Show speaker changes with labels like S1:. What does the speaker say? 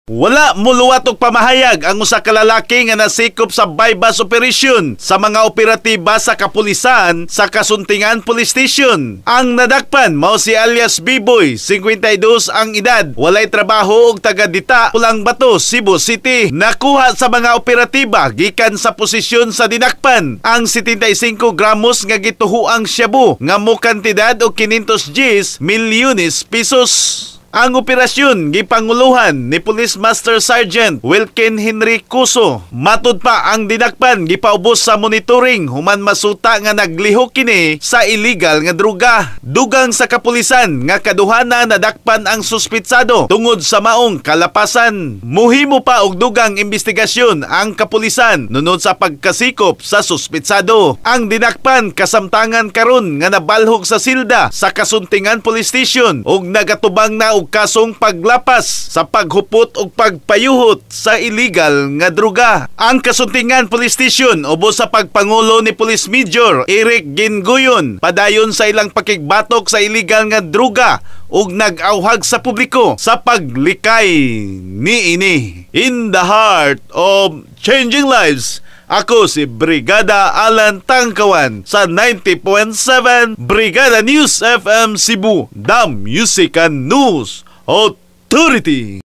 S1: Wala muluwat og pamahayag ang usa ka lalaki nga nasikop sa buy-bust operation sa mga operatiba sa kapulisan sa Kasuntingan Police Station. Ang nadakpan mao si alias B-Boy, 52 ang edad, walay trabaho og taga Dita, Pulang Bato, Cebu City. Nakuha sa mga operatiba gikan sa posisyon sa dinakpan ang 75 gramos nga gituhuang shabu nga mokantidad og 510 milyones pesos. Ang operasyon gipanguluhan ni Police Master Sergeant Wilkin Henry Cuso. Matud pa, ang dinakpan gipaubos sa monitoring human masuta nga naglihok kini sa illegal nga druga. Dugang sa kapulisan nga kaduhana nadakpan ang suspitsado tungod sa maong kalapasan. Muhimo pa og dugang investigasyon ang kapulisan nunod sa pagkasikop sa suspitsado. Ang dinakpan kasamtangan karon nga nabalhog sa silda sa Kasuntingan Police Station ug nagatubang na og kasong paglapas sa paghupot ug pagpayuhot sa illegal nga druga. Ang Kasuntingan Police Station, ubos sa pagpangulo ni Police Major Eric Ginguyon, padayon sa ilang pakigbatok sa illegal nga druga ug nag-awhag sa publiko sa paglikay niini. In the heart of changing lives, ako si Brigada Alan Tangkawan sa 90.7 Brigada News FM Cebu, the Music and News Authority.